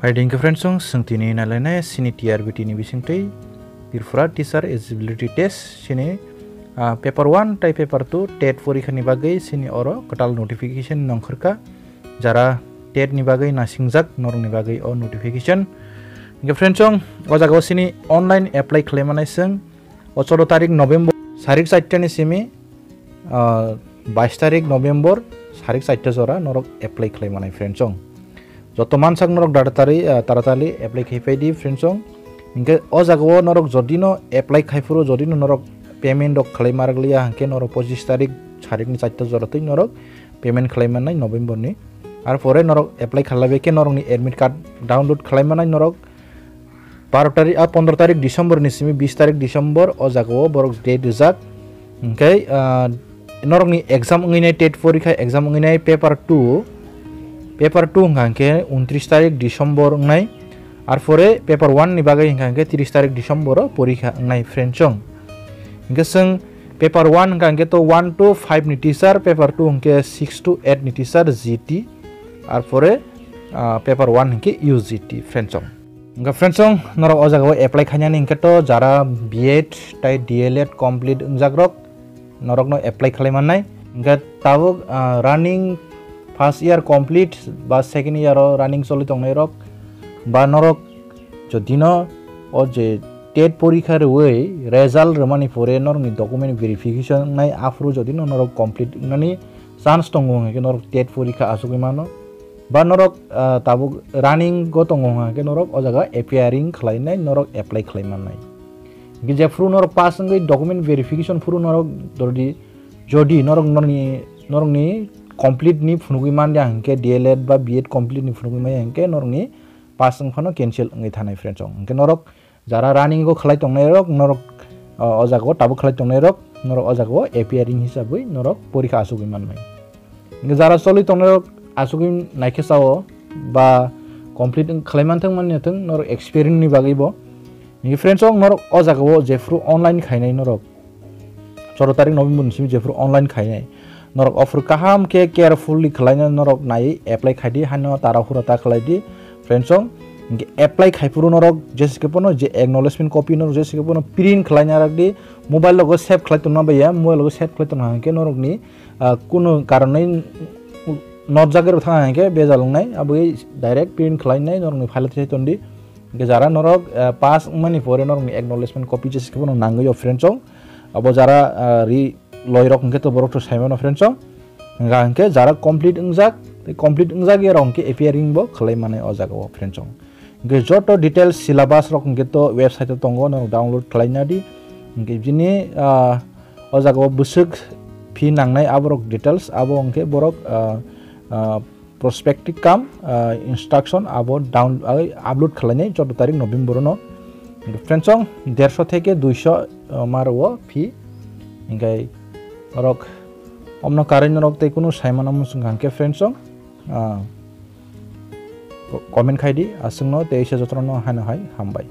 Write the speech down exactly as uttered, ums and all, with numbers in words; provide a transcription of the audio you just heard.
Hai din khe friends song, sing tini nalainai sini T R B T ni bisingtwi Tripura Teacher Eligibility Test sini, ah, paper one tai paper two tet porikha ni bagwi sini oro kwtal notification nongkhorkha. Jara tet ni bagwi nasingjak norokni bagwi o notification. Hingke friends song, o jaga o sini online apply khlaimanai sing. O choudo tarik November, sarik chaitani simi, ah, bais tarik November, sarik chaita jora norok apply khlaimanai friends song. Joto mansak norok daratari, ah, taratali apply khai pai di friends song. Hingke o jaga o norok jodi no apply khai phuru jodi no norok payment rok khlai marak liya hingke norok pochis tarik sarik ni chaita jora twi norok payment khlai manai November ni. Ar pore norok apply khlai bai khe norok ni admit card download khlai manai norok baro tarik, ah, pondro tarik December ni simi bis tarik December o jaga o borok date rijak. Hingke, ah, norokni exam wngwi nai tet porikha exam wngwi nai paper two, paper two hwnkha hingke untris tarik December wngnai. Ar pore paper one ni bagwi hwnkha hingke tris tarik December o porikha wngnai friends song. Hingke chwng paper one hwnkha hingke to one to five ni teacher, paper two hingke six to eight ni teacher G T, ar pore, ah, paper one hingke U G T friends song. Hingke friends song, norok o jaga o apply khainani hingke to jara B Ed tai D L Ed complete wngjak rok norokno apply khlai mannai. Hingke tabuk, ah, running first year complete ba second year o running choli tongnai rok ba norok jodi no o je tet porikha rwui result rwmani pore norokni document verification wngnai aphuru jodi no norok complete wngnani chance tongo hingke norok tet porikha achugui mano. Ba norok, ah, tabuk running o tongo hwnka khe norok o jaga appearing khlainai, norok apply khlai mannai. Hingke jephuru norok pass wngwi document verification phuru norok jodi, jodi norok norokni, norokni complete ni phunugwi manya hingke D L Ed ba B Ed complete ni phunugwi manya hingke norokni pass wngphano cancel wngwi thanai friends song. Hingke norok jara running o khlai tongnai rok norok, o, o jaga o tabuk khlai tongnai rok norok o jaga o appearing hisabwi norok porikha achugwi mannai. Hingke jara choli tongnai rok achugwi naikhe sao ba complete wng khlai manthang manya thang norok experience ni bagwi bo. Hingke friends song norok o jaga o jephuru online khainai norok choudo tarik November ni simi jephuru online khainai. Norok offer kaham khe carefully khlaina norok nai apply khai di, hano tara hura ta khlai di, friends song. Hingke apply khai phuru norok jese khe pono je acknowledgement copy norok jese khe pono print khlaina rak di, mobile logo save khlai tongna baiya, mobile logo save khlai tongna hingke norok ni, ah, kunu karonoi not jagwi rok thang hingke bejal wngnai, aboni direct print khlainai norok ni file thai ton di. Hingke jara norok, ah, pass wngmani pore norok ni acknowledgement copy jese khe pono nangwi o friends song. Abo jara, ah, ri loirok hingke to borok to saimano friends song. Hingka hingke jara complete wngjak, tei complete wngjak ya rok hingke appearing bo khlai mane o jaga o friends song. Hingke joto details syllabus rok hingke to website o tongo, norok download khlai na di. Hingke bini, ah, o jaga o bwswk fee nangnai aborok details abo hingke borok, ah, ah, prospective cum, ah, instruction abo down, ah, upload khlainai choudo tarik November no. Friends song, derso theke duiso, ah, ma rwo fee. Hingke norok omno karwi norok tei kunu saimano muchung hangke friends song, ah, comment khai di aswkno tei se jotono haino hai hambai.